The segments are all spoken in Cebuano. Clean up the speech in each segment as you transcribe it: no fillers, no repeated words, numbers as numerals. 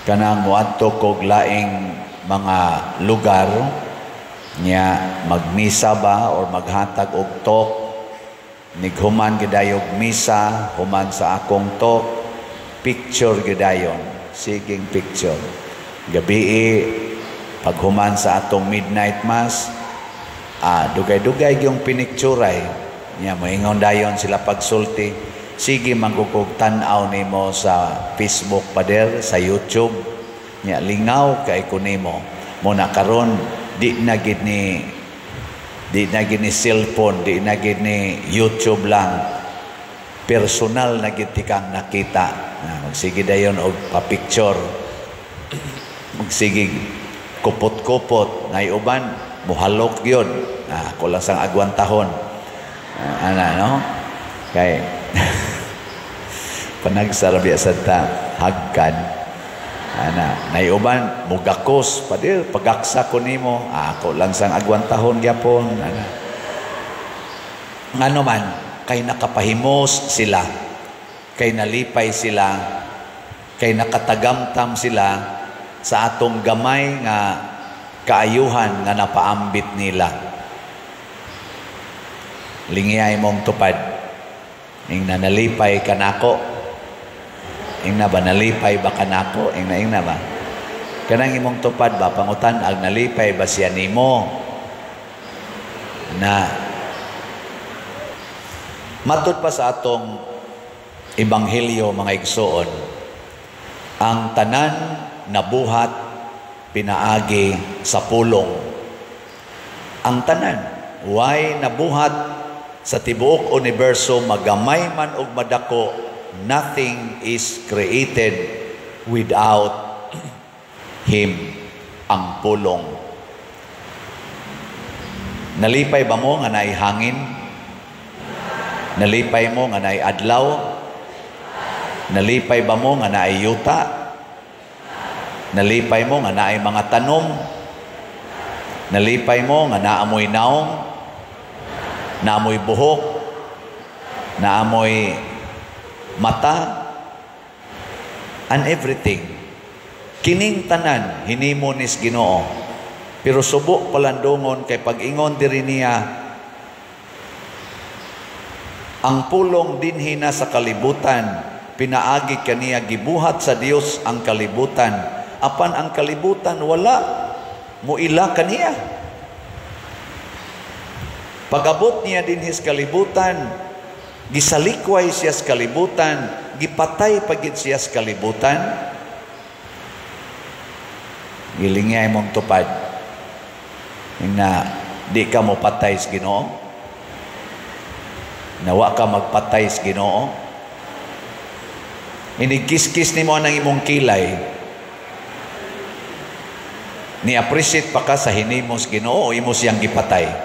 Kanang moadto kog laing mga lugar nya, magmisa ba or maghatag og talk, nighuman gidayog misa, human sa akong talk, picture gidayon, siging picture. Gabii, paghuman sa atong midnight mass, dugay-dugay yung pinicturay nya. Moingon dayon sila pagsulti, "Sige man gud tan-aw nimo sa Facebook, pader, sa YouTube." Nya lingaw kay ko nimo mo na karon. Di na gid ni cellphone, di na gid ni YouTube lang, personal na gid kang nakita. Magsige dayon og pa-picture, magsige kupot-kupot na uban muhalok yun. Ako lang sang agwantahon. Ana no, kay panagsarabi sa ta hagkan ana. Nay uban mugakos, "Pader, pagaksa ko nimo." Ako lang sang agwantahon gyapon ana. Ngano man kay nakapahimos sila, kay nalipay sila, kay nakatagamtam sila sa atong gamay nga kaayuhan nga napaambit nila. Lingiyay mong tupad. Ingna, "Nalipay ka nako?" Ingna ba, "Nalipay ba ka nako?" Ingna, ingna ba? Kanang imong tupad ba, pangutan ag nalipay ba siya nimo? Na matud pa sa atong ebanghelyo, mga igsoon, ang tanan nabuhat pinaagi sa pulong. Ang tanan, way nabuhat sa tibuok universo, magamay man og madako, nothing is created without Him, ang pulong. Nalipay ba mo nga naay hangin? Nalipay mo nga naay adlaw? Nalipay ba mo nga naay yuta? Nalipay mo nga naay mga tanom? Nalipay mo nga naamoy naong? Naamoy buhok? Naamoy mata? And everything. Kining tanan hinimo nis Ginoo. Pero subo palandungon kay pag-ingon diri niya, ang pulong dinhi na sa kalibutan, pinaagi kaniya gibuhat sa Dios ang kalibutan, apan ang kalibutan wala muila kaniya. Pag-abot niya dinhi sa kalibutan, gisalikway siya sa kalibutan, gipatay pagid siya sa kalibutan. Gilingay mong tupad na, "Di ka mo patay sa Ginoo?" Nawa ka magpatay sa Ginoo? Inigkiskis nimo ang imong kilay. Ni appreciate pa ka sa hinimo sa Ginoo o imo siyang gipatay?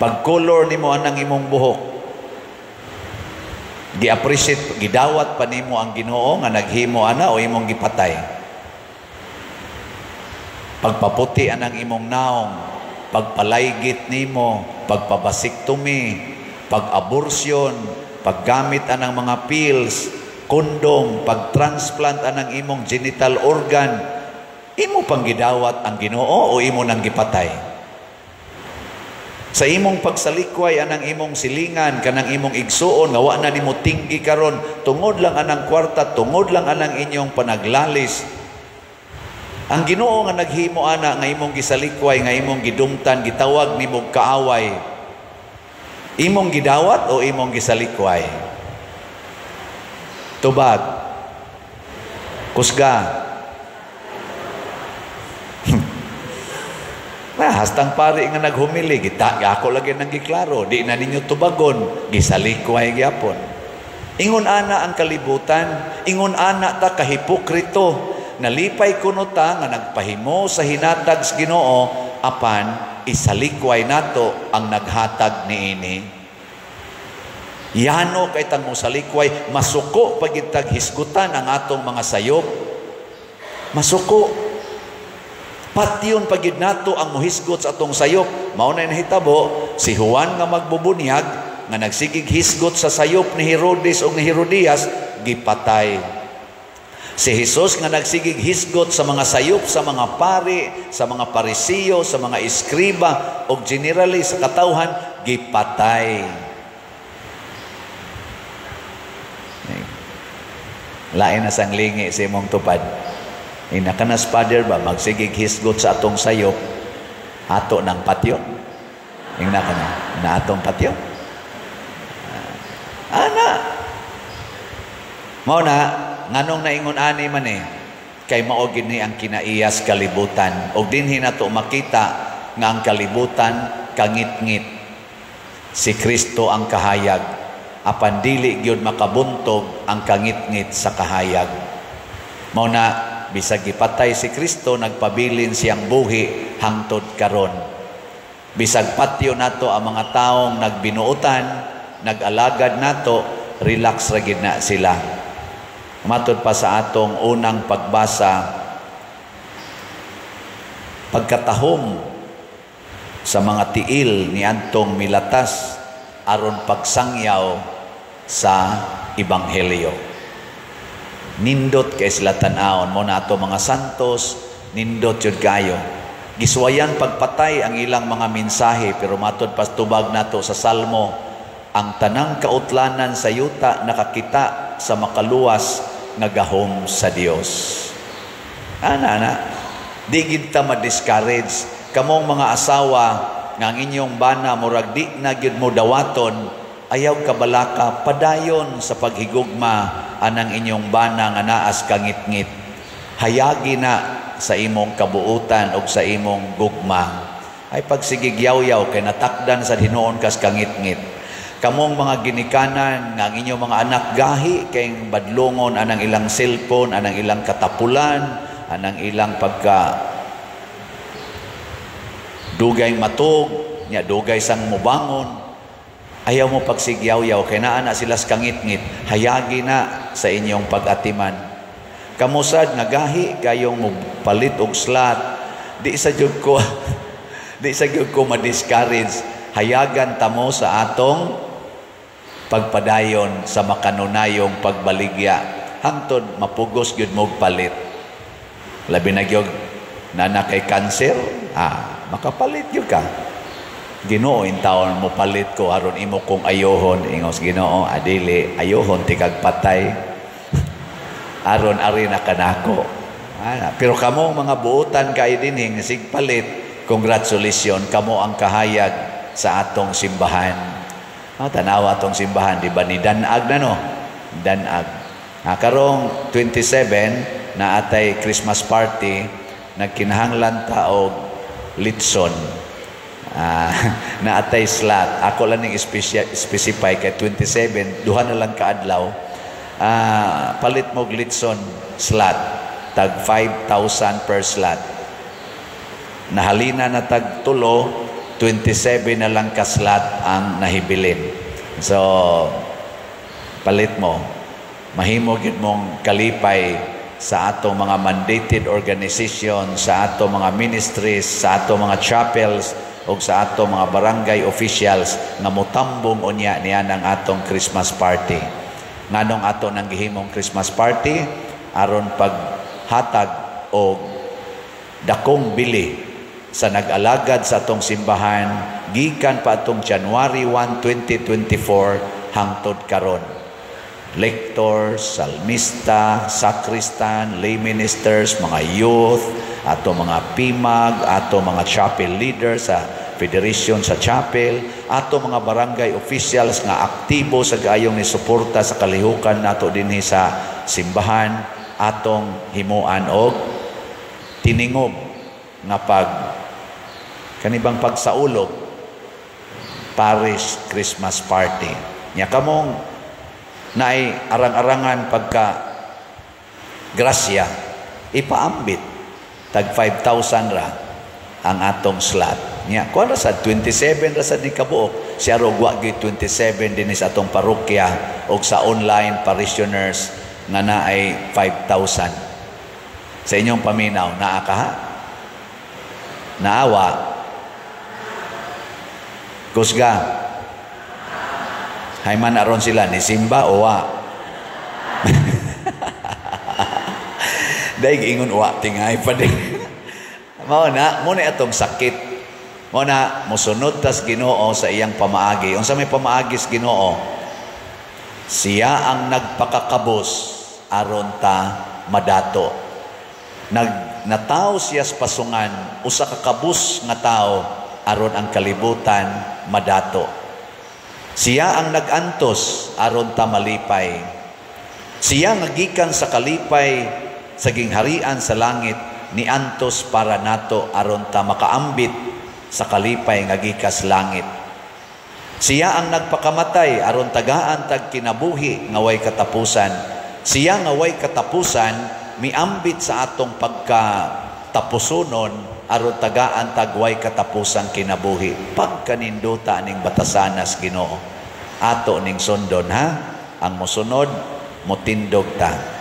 Pag color nimo anang imong buhok, gi-appreciate, gidawat pa nimo ang Ginoo nga naghimo ana o imong gipatay? Pagpaputi anang imong naong, pagpalaygit nimo, pagpabasiktomy, pag-abortion, paggamit anang mga pills, kondom, pag-transplant anang imong genital organ, imo pang gidawat ang Ginoo o imo nang gipatay? Sa imong pagsalikway anang imong silingan, kanang imong igsuon nga wa na nimo tinggi karon tungod lang anang kwarta, tungod lang anang inyong panaglalis. Ang Ginoo nga naghimo ana nga imong gisalikway, nga imong gidumtan, gitawag nimo kaaway, imong gidawat o imong gisalikway? Tubag. Kusga. Na hastang pari nga naghumili, gita ako lagi nang giklaro, di na ninyo tubagon, gisalikway gyapon. Ingon ana ang kalibutan, ingon ana ta kahipokrito. Nalipay kuno ta nga nagpahimo sa hinatag sa Ginoo, apan isalikway nato ang naghatag niini. Yano kay tang mosalikway, masuko pagitag hisgutan ang atong mga sayop. Masuko. Patyon pagid nato ang mohisgot sa atong sayop. Mao na nahitabo, si Juan nga magbubunyag, nga nagsigig hisgot sa sayop ni Herodes o ni Herodias, gipatay. Si Jesus nga nagsigig hisgot sa mga sayop sa mga pari, sa mga Parisiyo, sa mga eskriba o generally sa katawhan, gipatay. Lain na sang lingi sa imong tupad. Inakanas father ba magsigig hisgot sa atong sayop, ato ng patyon. Ingna ka na, na atong patyon. Ana. Mao na nganong naingon ani man eh, kay mao gid ni ang kinaiyas kalibutan. Og dinhi nato makita nga ang kalibutan kangitngit. Si Kristo ang kahayag, apan dili gyud makabuntog ang kangitngit sa kahayag. Mao na bisag gipatay si Kristo, nagpabilin siyang buhi hangtod karon. Bisag patyo nato ang mga taong nagbinuotan, nag-alagad nato, relax ra gid na sila. Matod pa sa atong unang pagbasa, pagkatahom sa mga tiil ni antong milatas aron pagsangyaw sa ebanghelyo. Nindot kay sila tan-awon mo na ato mga santos, nindot jud kayo. Giswayan pagpatay ang ilang mga mensahe, pero matod pas tubag nato sa Salmo, ang tanang kautlanan sa yuta nakakita sa makaluwas nga gahom sa Dios. Ana na, di gid ta ma-discourage. Kamong mga asawa nga ang inyong bana murag di na gyud mo dawaton, ayaw kabalaka, padayon sa paghigugma anang inyong bana nga naas kangitngit. Hayagi na sa imong kabuutan og sa imong gugma. Ay pagsigig yaw-yaw kay natakdan sa hinuon kas kangitngit. Kamong mga ginikanan nga ang inyong mga anak gahi kay badlongon anang ilang cellphone, anang ilang katapulan, anang ilang pagka dugay matug, nya dugay sang mubangon. Ayaw mo pagsigyaw-yaw kay naa na sila sa kangitngit, hayagi na sa inyong pag-atiman. Kamusad nga gahi kayong mopalit og slot, di sa jud ko di sa jud ko ma-discourage. Hayagan tamo sa atong pagpadayon sa makanunayong pagbaligya hangtod mapugos gyud mo palit. Labi na gyud na kay cancer, makapalit gyud ka. Ginoo intawon mo palit ko aron imo kong ayohon, ingos Ginoo adili ayohon tikag patay aron ari na kanako. Pero kamo mga buotan kay dinhi sig palit, congratulations, kamo ang kahayag sa atong simbahan. Tanawa atong simbahan, di ba ni danag na no? Danag. Karong 27 na atay Christmas party, nagkinahanglan ta og litson. Na atay slot. Ako lang ning specify kay 27, duha na lang kaadlaw. Palit mo og litson slot, tag 5,000 per slot. Nahalina na tag tulo, 27 na lang ka slot ang nahibilin. So palit mo, mahimo gyud mong kalipay sa atong mga mandated organization, sa atong mga ministries, sa atong mga chapels, o sa atong mga barangay officials nga motambong unya niya ng atong Christmas party. Nganong ato nang gihimong Christmas party? Aron paghatag og dakong bili sa nag-alagad sa atong simbahan gikan pa atong January 1, 2024 hangtod karon. Lectors, salmista, sacristan, lay ministers, mga youth, ato mga PIMAG, ato mga chapel leaders sa federation sa chapel, ato mga barangay officials nga aktibo sa gayong ni suporta sa kalihukan nato dinhi sa simbahan, atong himuan og tiningob nga pag kanibang pagsaulog parish Christmas party. Nya kamong naay arang-arangan pagka grasya, ipaambit tag 5,000 ra ang atong slot. Nya kuan ra sad 27 ra sad ni kabuok. Siya ro wa gyud 27 dinhi sa atong parokya og sa online parishioners nga naay 5,000. Sa inyong paminaw, naa ka ha? Naawa? Kusga? Hay man aron sila ni simba o wa. Dahil ingon wa tingay pa din. Mao na, mo na atong sakit. Mao na mosunod tas Ginoo sa iyang pamaagi. Unsa may pamaagi sa Ginoo? Siya ang nagpakakabos aron ta madato. Natawo siya sa pasungan usa ka kabus nga tawo aron ang kalibutan madato. Siya ang nagantos aron ta malipay. Siya nga gikan sa kalipay sa gingharian sa langit niantos para nato aron ta makaambit sa kalipay nga gikas langit. Siya ang nagpakamatay aron tagaan tag kinabuhi nga way katapusan. Siya nga way katapusan miambit sa atong pagkatapusonon aron tagaan tag way katapusang kinabuhi. Pagkaninduta ning batasanas Ginoo. Ato ning sundon ha. Ang mosunod motindog ta.